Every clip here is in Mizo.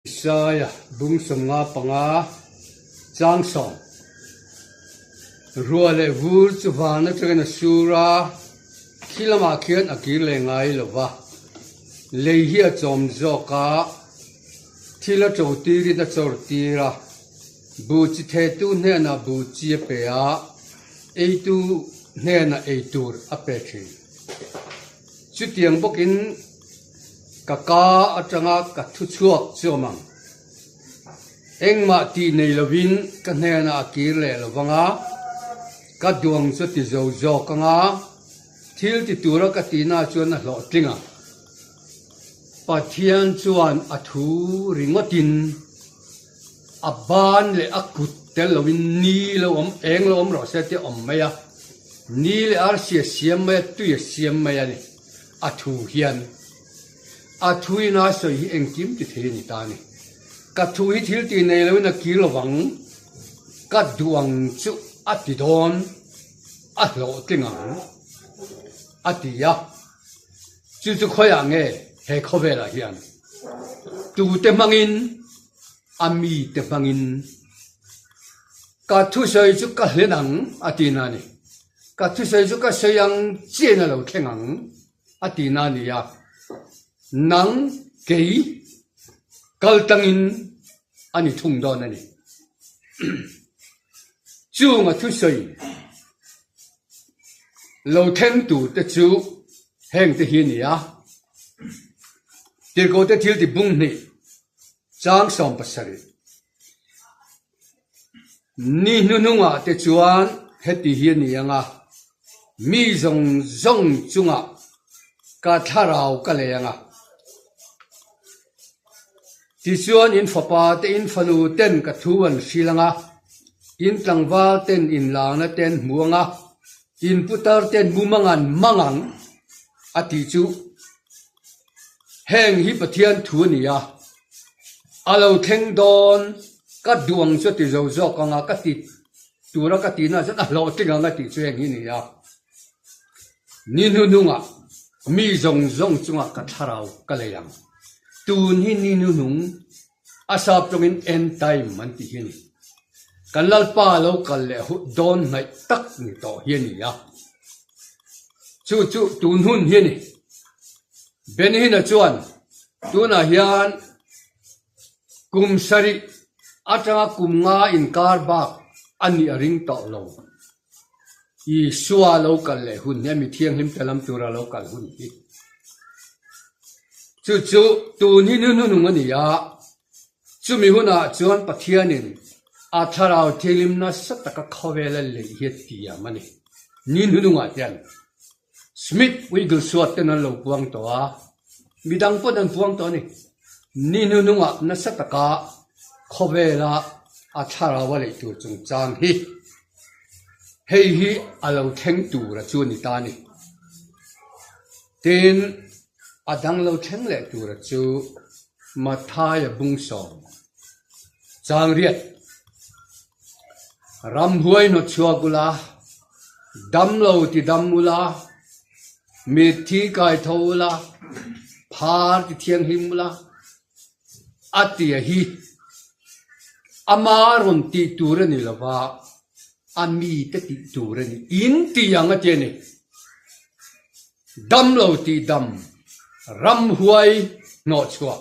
Isaia bung 55 chang sawm. Ruah leh vur chu van atangin a sur a, khi lamah khian a kir leh ngai lo va, lei hi a chawm zawk a, thil a to tirin a chawr tir a, bu chi thetu hnenah bu chi a pe a, eitu hnenah ei tur a pe thin. Chutiang bawkin ka ka atanga ka thu chhuak chuam ang. Engmah tih nei lovin ka hnenah a kir leh lo vang a, ka duang chu ti zo zawk ang a, thil ti tura ka tihna chuan a hlawhtling ang. Pathian chuan a thu ringawtin a ban leh a kut tel lovin ni lo awm, eng lo awm rawh se tih a awm mai a, ni leh arsi a siam mai a, tui a siam mai a ni. A thu hian a thuin a sawi hi engkim ti thei a ni ta a ni. Ka thu hi thil tih nei loin a kir lovang, ka duh ang chu a ti dawn, a hlawhtling ang a ti a. Chu chu khawiah nge he khawvelah hian tute hmangin a mite hmangin ka thusawi chu ka hlen ang a ti na a ni. Ka thusawi chu ka sawi ang chian a lo thleng ang a ti na a ni a, nang kei kal tangin a ni thung dawn a ni. Chung a thusawi lo thleng tur te chu heng te hi a ni a, Tirhkoh te thil ti bung hnih chang 70. Ni hnuhnungah te chuan heti hi a ni ang a, mi zawng zawng chungah ka thlarau ka lei ang a. Tichuan in fapa te in fanu ten ka thu an hril ang a, in tlangval ten in lângna te an hmu ang a, in putar ten mumang an mang ang, a tih chu. Heng hi Pathian thu a ni a, a lo thleng dawn ka duh ang chu a ti zo zawk ang a, ka ti tura ka tihna chuan a hlawhtling ang a tih chu heng hi a ni a. Ni hnuhnungah mi zawng zawng chungah ka thlarau ka lei ang. Tun hi ni hnuhnung a sap tawngin end time an tih hi a ni. Kan Lalpa lo kal leh dawn hnaih tak ni tawh hi a ni a. Chu chu tun hun hi a ni. Benhina chuan tunah hian kum sarih atanga kum nga inkar bak a nih a ring tawh lo. Isua lo kal leh hun hi a mi thianghlim te lam tura lo kal hun hi. Chu chu tun hi hnuhnung a ni a, chumi hunah chuan Pathianin a thlarau thianghlim nasa taka khawvela lei hi a tiam a ni. Ni hnuhnungah hian Smith Wigglesworth ten an lo puang tawh a, midang pawn an puang tawh a ni. Ni hnuhnungah nasa taka khawvela a thlarau a lei tur chungchang hi hei hi a lo thleng tur a chu a ni ta a ni. Tin, a dang lo thleng leh tur a chu Mathaia bung sawm chang riat. Ramhuai hnawt chhuak ula, damlo ti dam ula, mitthi kai tho ula, phar ti thianghlim ula, a tia hi ama rawn tih tur a ni lova, a mite tih tur a ni, in ti ang a ti a ni. Damlo tih dam, ramhuai hnawh chhuah,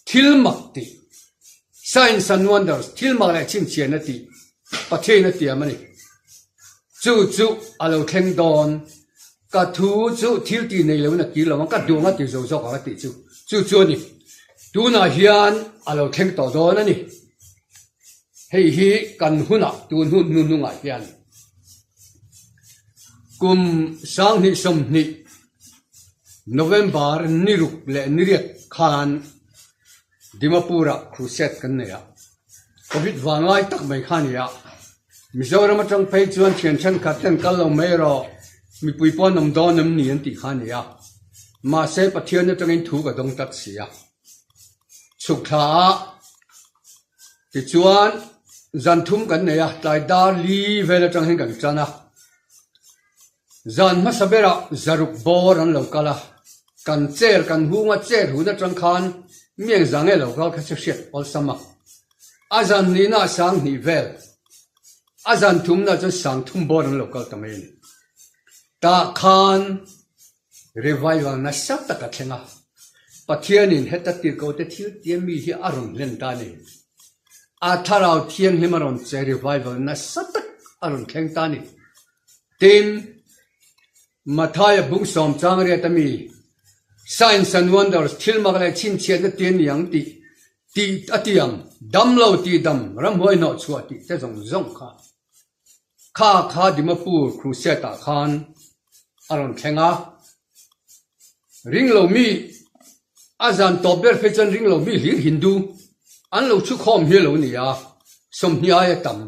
thil mak tih, Signs and Wonders, thil mak leh chhinchhiahna tih Pathian a tiam a ni. Chu chu a lo thleng dawn. Ka thu chu thil tih nei loin a kir lo ang, ka duh ang a ti zo zawk ang a tih chu. Chu chu a ni. Tunah hian a lo thleng tawh dawn a ni. Hei hi kan hunah tun hun hnuhnungah hian kum 2020 November ni ruk leh ni riat khan Dimapur-ah crusade kan nei a, Covid vang lai tak mai kha a ni a, Mizoram atang phei chuan thian thenkhat ten kal lo mai erawh mipui pawh an awm dawn em ni an tih kha a ni a, mahse Pathian atangin thu ka dawng tlat si a. Chhuk thla a tichuan zan thum kan nei a, tlai dar li vel atang hian kan tan a, Zan hmasa berah zaruk bawr an lo kal a, kan chair kan hunga chair hun atang khan. Mi engzah nge lo kal kha chu hriat awlsam a. A zan nihna ah 2000 vel, a zan thumna chuan 3000 bawr an lo kal ta mai a ni. Tah khan revival nasa tak a thleng a, Pathianin heta tirhkohte thil tia mi hi a rawn hlen ta a ni. A thlarau thianghlim a rawn che revival nasa tak a rawn thleng ta a ni. Tin, Mathaia bung sawm chang riat a mi, Signs and Wonders, thil mak leh chhinchhiatna ti a ni ang tih tih a ti ang, dam lo tih dam, ramhuai hnawh chhuah tih te zawng zawng kha. Kha kha Dimapur Crusade ah khan a rawn thleng a, ring lo mi a zan tawp ber phei chuan ring lo mi hlir Hindu an lo thu khawm hi a lo ni a, 20 aia tam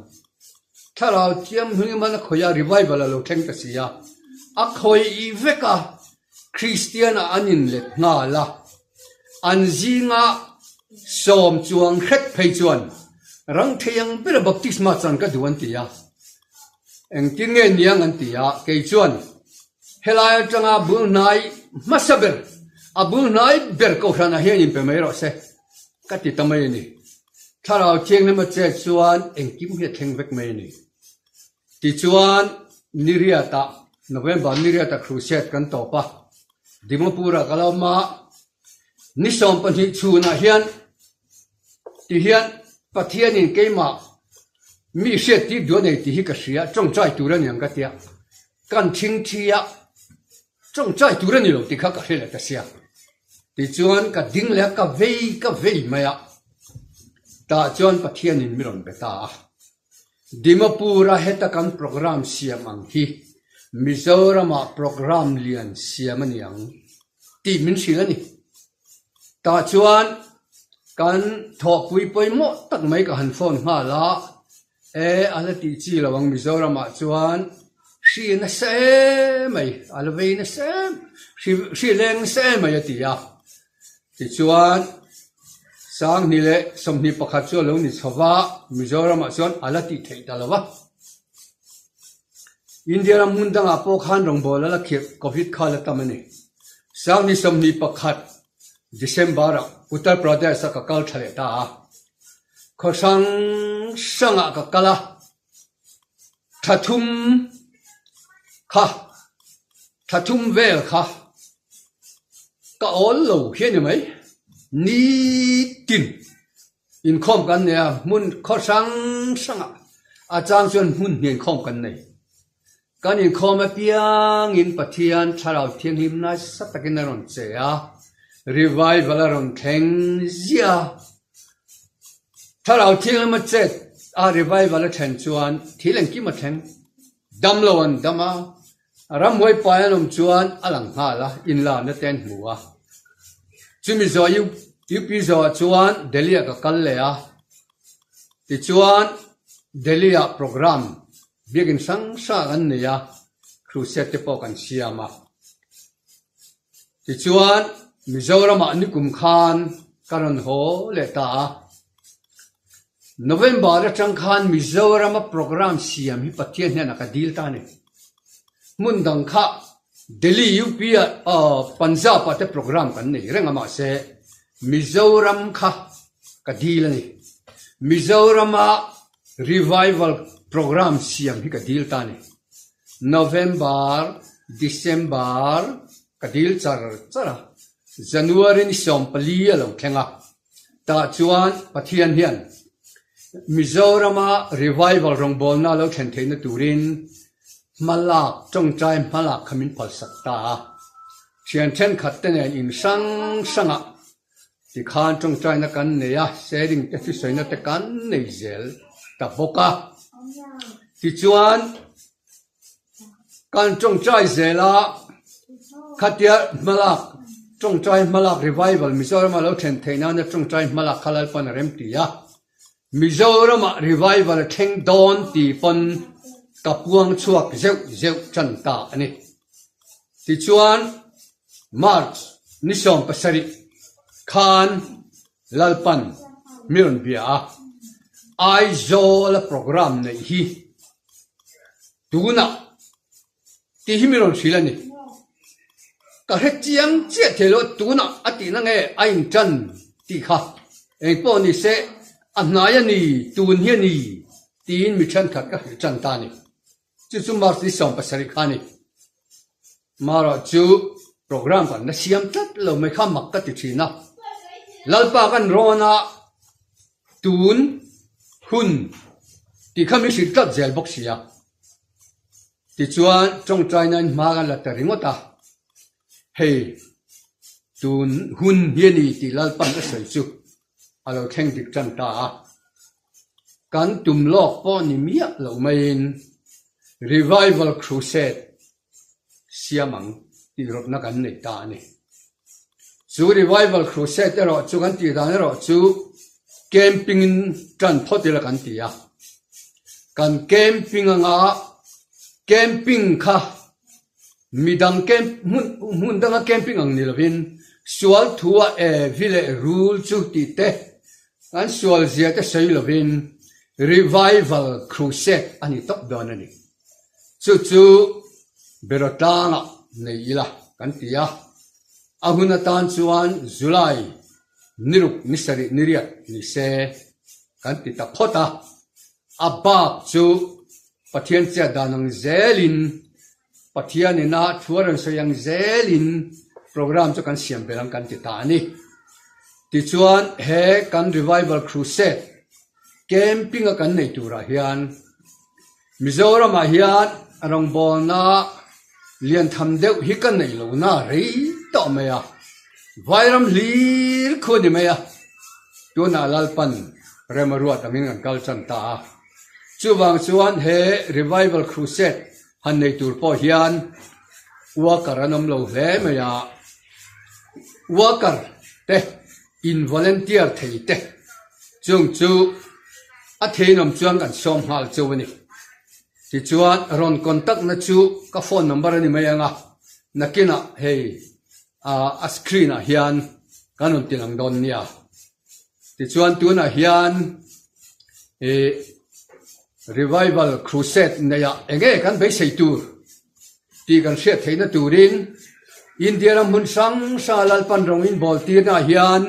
thlarau thiam hming hman a khawih a revival a lo thleng ta si a, a khawih vek a Kristian ah an inlet nghal a, an zinga sawm chuang hret phei chuan rang thei ang bera baptisma chan ka duh an ti a, engtin nge niang an ti a, kei chuan helai atanga bul hnai hmasa ber, a bul hnai ber kohhranah hian inpe mai rawh se ka ti ta mai a ni. Thlarau thianghlim a chet chuan engkim hi a thleng vek mai a ni. Tichuan, Niriatah, November Niriatah Crusade kan tawp a, Dimapur-ah ka lo awm a, ni 12 chhunah hian tihian Pathianin keimah mi hriattir duh a nei tih hi ka hria, tawngtai tur a ni ang ka tia, kan thingthi a, tawngtai tur a ni lo tih kha ka hre leh ta sia. Tichuan ka ding leh a, ka vei ka vei mai a, tah chuan Pathianin mi rawn be ta a. Dimapur-a heta kan programme siam ang hi Mizoram-ah programme lian siam a ni ang tih min hrilh a ni. Tah chuan kan thawhpui pawimawh tak mai ka han phone nghal a, e a la tih chi lo ang Mizoram-ah chuan hri nasa em mai, a la vei nasa em, hri leng nasa em mai a ti a. Tichuan, 2021 chu a lo ni chho va, Mizoramah chuan a la tih theih ta lo va. India ram hmun dangah pawh khan rawngbâwl a la khirh, Covid kha a la tam a ni. 2021 December-ah Uttar Pradesh-ah ka kal tha leh ta a, khaw hrang hrangah ka kal a, thla thum kha, thla thum vel kha ka awl lo hi a ni mai. Nitin inkhawm kan nei a, hmun khaw hrang hrangah a chang chuan hmun hnih inkhawm kan nei. Kan inkhawm apiangin Pathian Thlarau Thianghlim nasa takin a rawn che a, revival a rawn thleng ziah a. Thlarau Thianghlim a chet a, revival a thlen chuan thil engkim a thleng. Dam lo an dam a, ramhuai pai an awm chuan a lang nghal a, inlarna te an hmu a. Chumi zawh UP zawhah chuan Delhi ah ka kal leh a, tichuan Delhi ah programme Biakin hrang hrang an nei a, crusade te pawh kan siam a. Tichuan, Mizoramah nikum khan ka rawn haw leh ta a. November atang khan Mizorama programme siam hi Pathian hnenah ka dil ta a ni. Hmun dang kha Delhi, UP ah, Punjab ah te programme kan nei reng a mahse Mizoram kha ka dil a ni. Mizorama Revival programme siam hi ka dil ta a ni. November, December ka dil char char a, January ni 14 a lo thleng a, tah chuan Pathian hian Mizorama revival rawngbawlna lo thlen theihna turin hmalak, tawngtai hmalak kha min phalsak ta a. Thian thenkhat te nen in hrang hrangah Tikhan tawngtaina kan nei a, sharing te thusawiina te kan nei zel ta bawk a. Tichuan, kan tawngtai zel a, khatia hmalak, tawngtai hmalak revival Mizorama lo thlen theih nana tawngtai hmalak kha Lalpan a rem ti a. Mizoramah revival a thleng dawn ti pawn ka puang chhuak zeuh zeuh tan ta a ni. Tichuan, March ni 17 khan Lalpan mi rawn bia a, Aizawl-a programme neih hi tunah tih hi mi rawn hrilh a ni. Ka hre chiang chiah thei lo, tunah a tihna nge a intan? Tih kha engpawh ni se a hnai a ni, tun hi a ni tiin mi thenkhat ka hrilh tan ta a ni. Chu chu March ni 70 kha a ni. Marawh chu program kan la siam tlat lo mai kha mak ka ti thin a. Lalpa kan rawn a tun hun tih kha min hrilh tlat zel bawk si a. Tichuan tawngtainain hma kan la ta ringawt a. Hei tun hun hi a ni tih Lalpan a sawi chu a lo thleng dik tan ta a. Kan tum lawk pawh ni miah loh maiin Revival Crusade siam ang tih rawtna kan nei ta a ni. Chu Revival Crusade erawh chu kan tih dan erawh chu camping in tan phawt ila kan ti a. Kan camping anga camping kha Midang camp hmun hmun danga camping ang ni lovin sual thua e vi leh rul chu tih te an sual zia te sawi lovin revival crusade a ni tawp dawn a ni. Chu chu Beraw tlangah nei ila kan ti a, a hun atan chuan July niruk ni sarih ni riat ni se kan ti ta phawt a, a bak chu Pathian chiat dan ang zelin, Pathian ina thu a rawn sawi ang zelin program chu kan siam belh ang kan ti ta a ni. Tichuan he kan Revival Crusade camping a kan nei turah hian Mizoramah hian rawngbawlna lian tham deuh hi ka nei lo na rei tawh mai a, Vairam hlir khu a ni mai a, tunah Lalpan rem a ruat angin kan kal tan ta a. Chuvang chuan he Revival Crusade han nei tur pawh hian worker an awm lo hle mai a, worker te in volunteer thei te chung chu a theinawm chuan kan sawm nghal cheu a ni. Tichuan rawn contact na chu ka phone number a ni mai ang a, nakinah hei a screen ah hian kan rawn tilang dawn nia. Tichuan tunah hian ih Revival Crusade neihah eng nge kan beisei tur tih kan hriat theihna turin India ram hmun hrang hranga Lalpan rawng inbawl tirnaah hian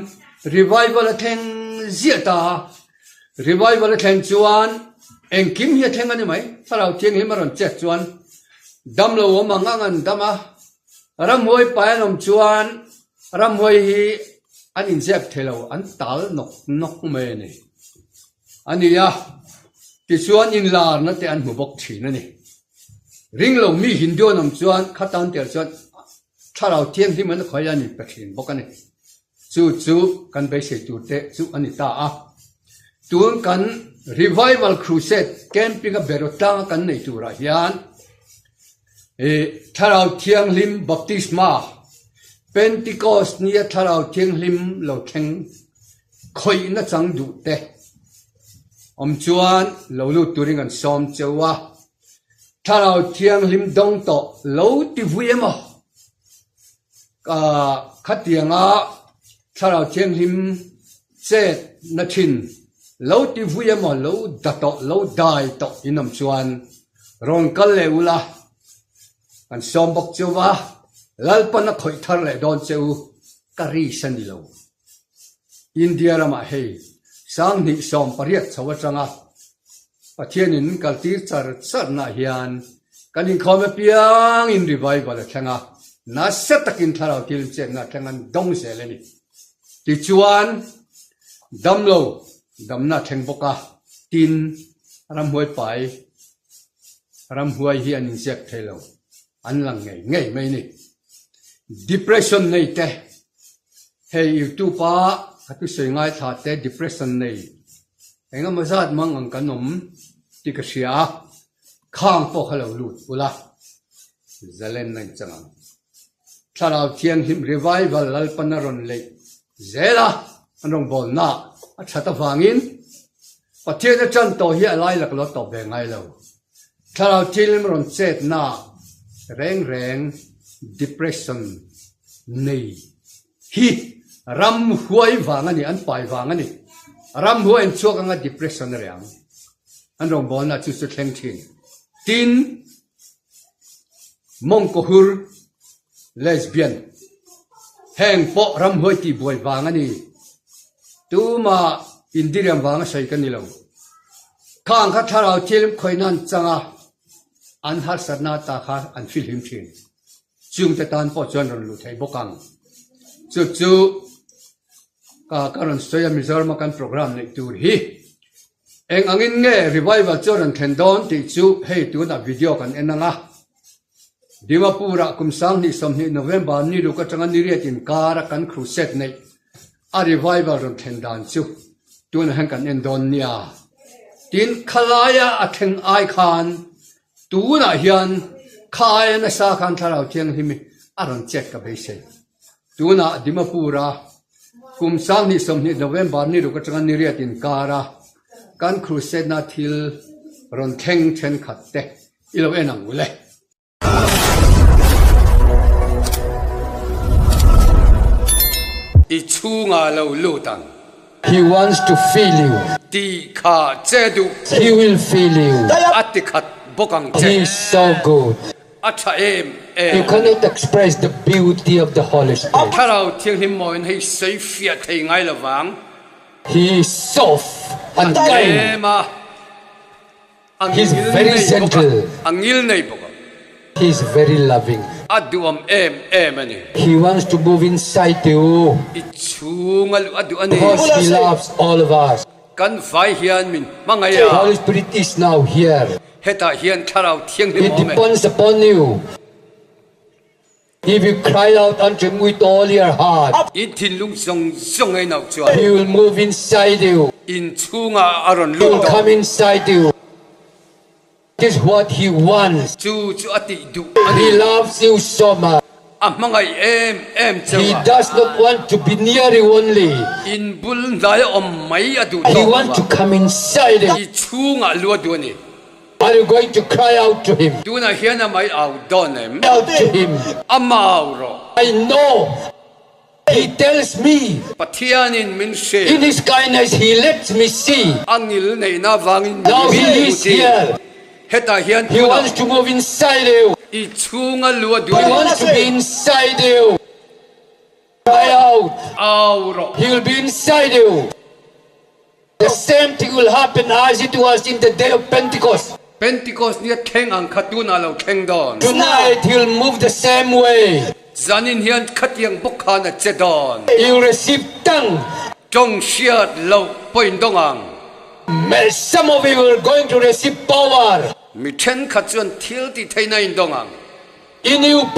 Revival a thleng ziah ta a. Revival a thlen chuan engkim hi a thleng a ni mai. Thlarau Thianghlim a rawn chet chuan damlo awm ang ang an dam a, ramhuai pai an awm chuan Ramhuai hi an inzep thei lo, an tal nawk nawk mai a ni. A ni a, tichuan inlarna te an hmu bawk thin a ni. Ringlo mi Hindu an awm chuan khatan tel chuan thlarau thianghlim an khawi a ni pe thin bawk a ni. Chu chu kan beisei tur te chu a ni ta a. Tun kan Revival Crusade camping a beraw tlanga kan nei turah hian Thlarau Thianghlim Baptisma, Pentecost nia Thlarau Thianghlim lo thleng khawih nachang duh te awm chuan lo lut turin an sawm cheu a, Thlarau Thianghlim dawng tawh lo ti vui emaw? Khatianga Thlarau Thianghlim chet na thin lo ti vui emaw, lo da tawh, lo dai tawh in awm chuan rawn kal leh ula, kan sawm bawk cheu va, Lalpan a khawih thar leh dawn che u, ka ris a ni lo. India ramah hei 2018 chho atanga Pathianin min kaltir char charnaah hian kan inkhawm apiangin revival a thleng a, nasa takin thlarau thil chetna a thleng an dawng zel a ni. Tichuan, damlo damna a thleng bawk a, tin, ramhuai pai ramhuai hi an inziak thei lo, an lang ngei ngei mai a ni. Depression nei te, hei youtube a ka thusawi ngaithla te depression nei Engemaw zat mang ang kan awm tih ka hria a, khang pawh kha lo lut ula, zalenna in chang ang. Thlarau Thianghlim Revival Lalpan a rawn leih zel a, an rawngbawlna a that avangin Pathian a tan tawh hi a lai lak lo tawp ve ngai lo. Thlarau Thianghlim rawn chetna reng reng depression nei Hi ramhuai vang a ni, an pai vang a ni. Ramhuai an chhuak anga depression a reh ang. An rawngbawlna chu chu thleng thin. Tin, mawngkawhur, lesbian, heng pawh ramhuai tihbuai vang a ni. Tumah indiriam vanga sawi ka ni lo. Khang kha thlarau thil khawihna an chang a, an harsatna ta kha an fihlim thin. Chungte tan pawh chuan rawn luh theih bawk ang. Chu chu ka ka rawn sawi a Mizorama kan programme neih tur hi eng angin nge revival chu a rawn thlen dawn tih chu hei tunah video kan en ang a. Dimapur-ah kum 2020 November ni ruk atanga ni riat inkara kan crusade neih a revival rawn thlen dan chu tunah hian kan en dawn nia. Tin, khalaia a thleng ai khan Tunah hian kha aia nasa khan Thlarau Thianghlim hi a rawn chet ka beisei. Tunah Dimapur-a kum 2020 November ni ruk atanga ni riat inkara kan crusade-na thil rawn thleng thenkhat te i lo en ang u le. I chhungah lo lut ang. He wants to fill you. Tih kha che duh. He will fill you. A ti khat bawk ang che. He is so good. A tha em em. You cannot express the beauty of the Holy Spirit. Thlarau Thianghlim mawiin hei sawi fiah thei ngai lo vang. He is soft and kind. A nem a, a He is ngil very nei bawk a, gentle. a ngil nei bawk a. He is very loving. A duham em em a ni. He wants to move inside you. I chhung a luh a duh a ni. Because he loves all of us. Kan vai hian min hmangaih a. Holy Spirit is now here. Hetah hian Thlarau Thianghlim He a awm e. depends upon you. If you cry out unto him with all your heart. I thinlung zawng zawng ei nauh chuan. He will move inside you. In chhungah a rawn He lut will dawn. come inside you. This is what he wants. Chu chu a tih duh a ni. He loves you so much. A hmangaih em em cheu He a. does not want to be near you only. In bul hnai a awm mai a duh He tawk lo wants a. to come inside you. I chhungah lu a duh a ni. Are you going to cry out to him? Tunah hian a mai au dawn em? Out to him. A mau rawh. I know. He tells me. Pathianin min hre. In his kindness he lets me see. A ngil neihna vangin min Now he hmu is tih. here. Hetah hian He tunah. wants to move inside you. I chhunga lu a duh He a ni. wants to be inside you. Cry out. Au rawh. He will be inside you. The same thing will happen as it was in the day of Pentecost. Pentecost nia thleng ang kha tunah lo thleng dawn. Tonight he will move the same way. Zanin hian khatiang bawk khan a che dawn. You receive tongue. Tawng hriat loh pawhin dawng ang. Some of you are going to receive power. Mi thenkhat chuan thil tih theihna in dawng ang. In UP.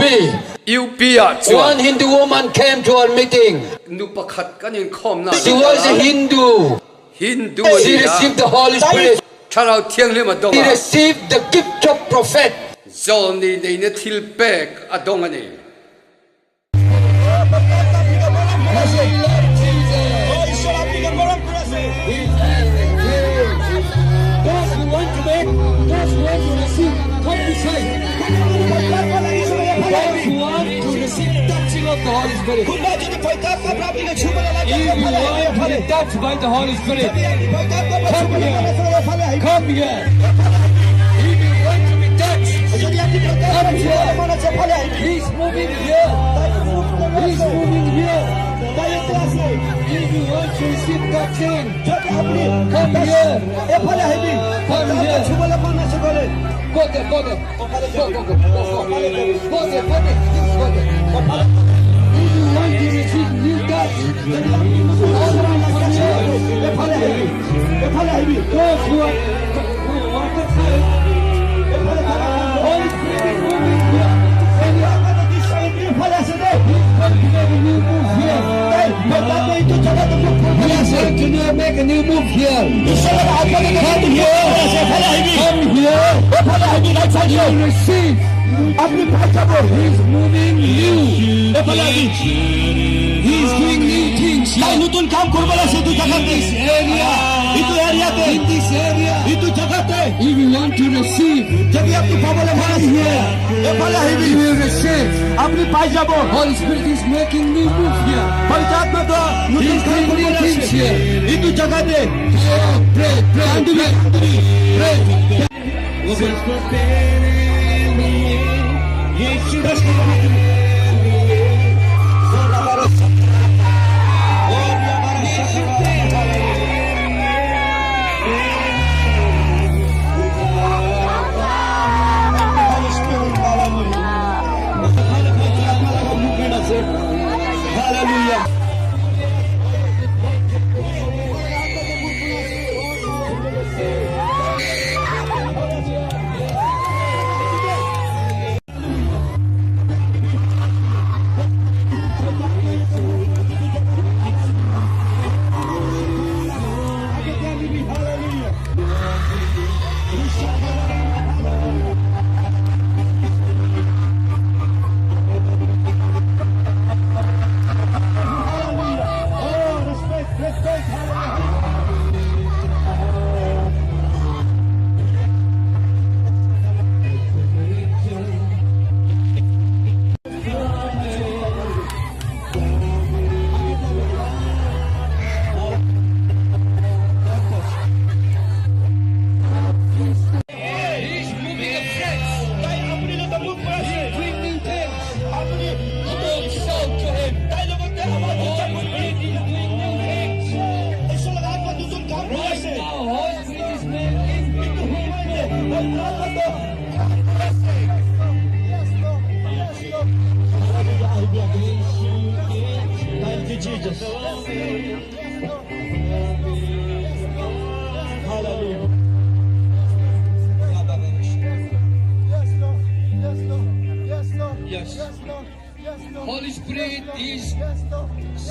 UP ah chuan. One Hindu woman came to our meeting. Nu pakhat kan inkhawmna She was a Hindu. Hindu a ni a. She received the Holy Spirit. Thlarau Thianghlim a dawng a. She received the gift of prophet. Zawlni neihna thil pek a dawng a ni.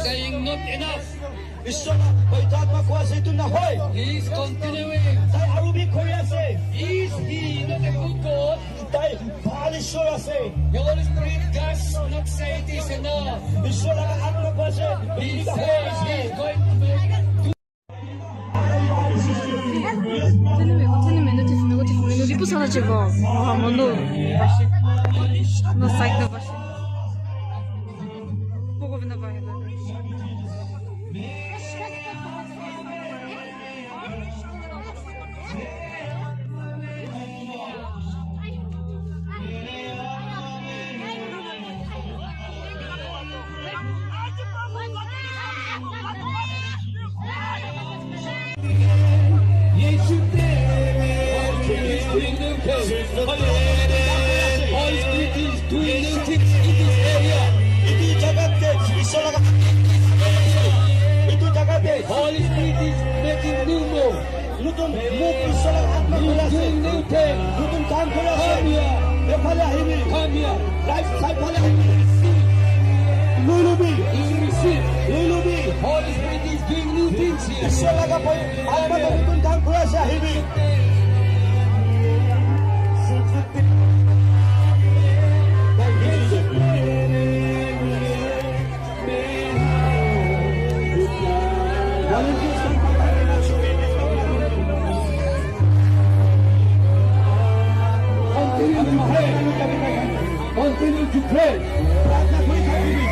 saying not enough. ঈশ্বৰক পবিত্ৰ কোৱা আছে এইটো নহয়। He is continuing. তাই আৰু বি কৰি আছে। Is he not a good God? তাই ভাল ঈশ্বৰ আছে। The Holy Spirit does not say it is enough. ঈশ্বৰৰ আত্মা কোৱা আছে He says he is going to make Doing new things. Holy Spirit is doing new things in this area. এইটো জেগাতে ঈশ্বৰৰ এইটো জেগাতে Holy Spirit is making new move. নতুন মুখ ঈশ্বৰৰ আত্মা He কৰি is আছে। doing new things. নতুন কাম কৰি আছে। Come here. এফালে আহিবি। Come here. Right চাইডফালে আহিবি। লৈ ল'বি। You receive. লৈ ল'বি। Holy Spirit is doing new things here. ঈশ্বৰ লগা আত্মা নতুন কাম কৰি আছে, আহিবি। Continue to pray. Continue to pray. প্ৰাৰ্থনা কৰি থাকিবি।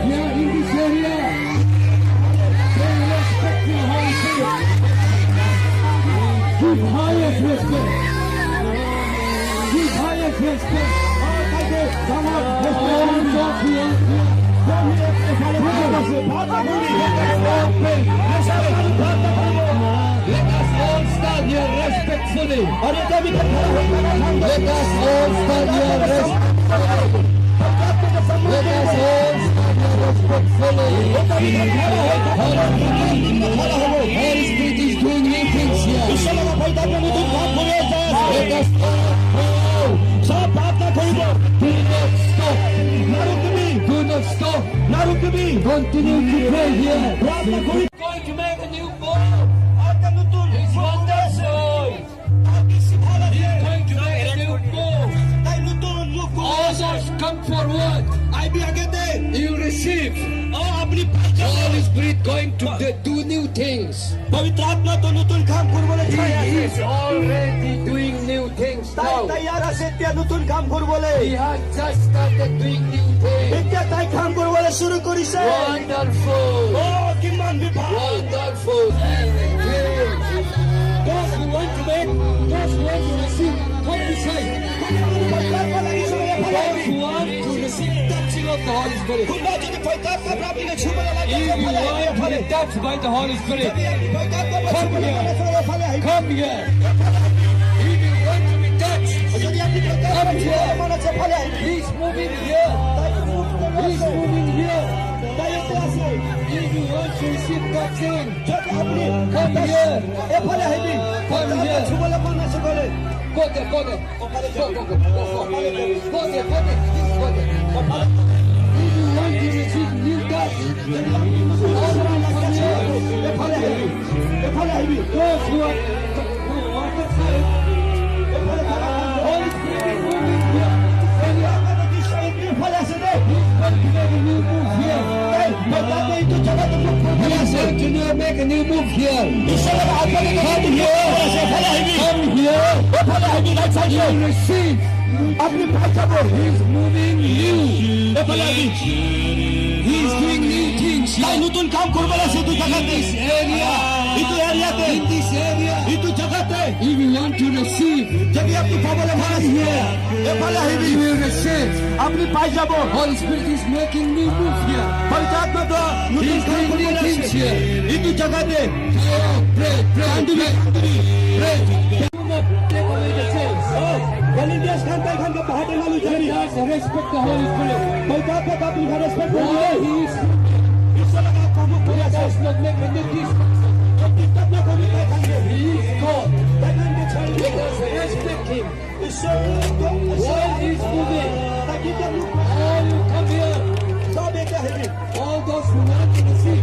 Here in this area, they respect the Holy Spirit. Give highest respect. Give highest respect. তাইকে ডাঙৰ All those who are here, এফালে আছে, প্ৰাৰ্থনা কৰিবি। Open. প্ৰাৰ্থনা কৰিব। Let us all stand here respectfully. আৰু এতিয়া আমি খাৰা হৈ থকা Let us all stand here respectfully. Let us all stand here respectfully. Holy Spirit is doing new things here. ঈশ্বৰৰ পবিত্ৰ নতুন কাম কৰি আছে। Let us all pray. চব প্ৰাৰ্থনা কৰিব। Do not stop. নাৰুকিবি। Do not stop. নাৰুকিবি। Continue to pray here. প্ৰাৰ্থনা কৰি Going to make a new move. এটা নতুন It's wonderful. বেছি ভাল আছে। He's going to make a new move. তাই নতুন মুখ কৰি আছে। Others come forward. আহিবি আগতে। You receive. অ আপুনি পাই যাব। Holy Spirit going to do new things. পবিত্ৰ আত্মাটো নতুন কাম কৰিবলৈ চাই He আছে। is already doing new things তাই now. তৈয়াৰ আছে এতিয়া নতুন কাম কৰিবলৈ। He has just started doing new things. এতিয়া তাই কাম কৰিবলৈ শুৰু কৰিছে। Wonderful. অ কিমান ভাল। Wonderful. Those who want to make, those who want to receive, come beside. পবিত্ৰ লাগিছে এফালে Those আহিবি। who want to receive touching of the Holy Spirit. কোনোবা যদি পবিত্ৰ আত্মা ছুবলৈ লাগে If you এফালে আহিবি want to এফালে। be touched by the Holy Spirit, যদি আপুনি পবিত্ৰ আত্মা ছুবলৈ মন আছে এফালে আহিবি। come here. If you want to be touched, যদি আপুনি পবিত্ৰ আত্মা ছুবলৈ মন আছে এফালে আহিবি। he's moving here. তাই মুখ কৰি He's আছে। moving here. তাই ইয়াতে আছে। If you want to receive touching, যদি আপুনি come here. এফালে আহিবি। Come here. ছুবলৈ মন আছে ক'লে Go there, go there. Go, go, go, go, go. Go there, go there. Please go there. If you want to receive new touch, all come here. এফালে আহিবি এফালে আহিবি। Those who are that side, এফালে থাকা। Holy Spirit is moving here. এফালে আছে দেই। He's going to make a new move here. তাই তাতে এইটো জেগাতে মুখ কৰিবলৈ He's আছে। going to make a new move here. ঈশ্বৰৰ আত্মাই আছে এফালে আহিবি। Come here. এফালে আহিবি right side. You receive. আপুনি পাই যাব। He's moving you. এফালে আহিবি। He's doing new things তাই here. নতুন কাম কৰিবলৈ আছে এইটো In জেগাতে। this area. এইটো এৰিয়াতে। In this area. এইটো জেগাতে। If you want to receive, যদি আপুনি পাবলৈ মন আছে এফালে আহিবি। you will receive. আপুনি পাই যাব। Holy Spirit is making new move here. পবিত্ৰ আত্মাটো নতুন He's কাম doing new কৰিবলৈ things আছে here. এইটো জেগাতে। Pray, pray, কান্দিবি pray, কান্দিবি। Pray. Do not take away the chains. Volunteers খান তাই খানকে বাহাতে নালু যাবি। Let us respect the Holy Spirit. পবিত্ৰ আত্মাক আপুনি ৰেচপেক্ট Why কৰিব। he is, ঈশ্বৰৰ কাম কৰি let আছে। us not make any distance. Disturb নকৰিবি তাই খানকে। He is God. তাই খানকে ছাড়ি Let us respect him. ঈশ্বৰ While he is moving, তাই কেতিয়া মুখ all you come here, চব এতিয়া আহিবি। All those who want to receive,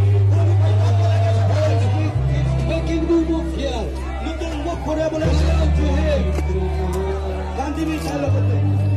new move here. নতুন মুখ revelation to him. Gandhi লগতে।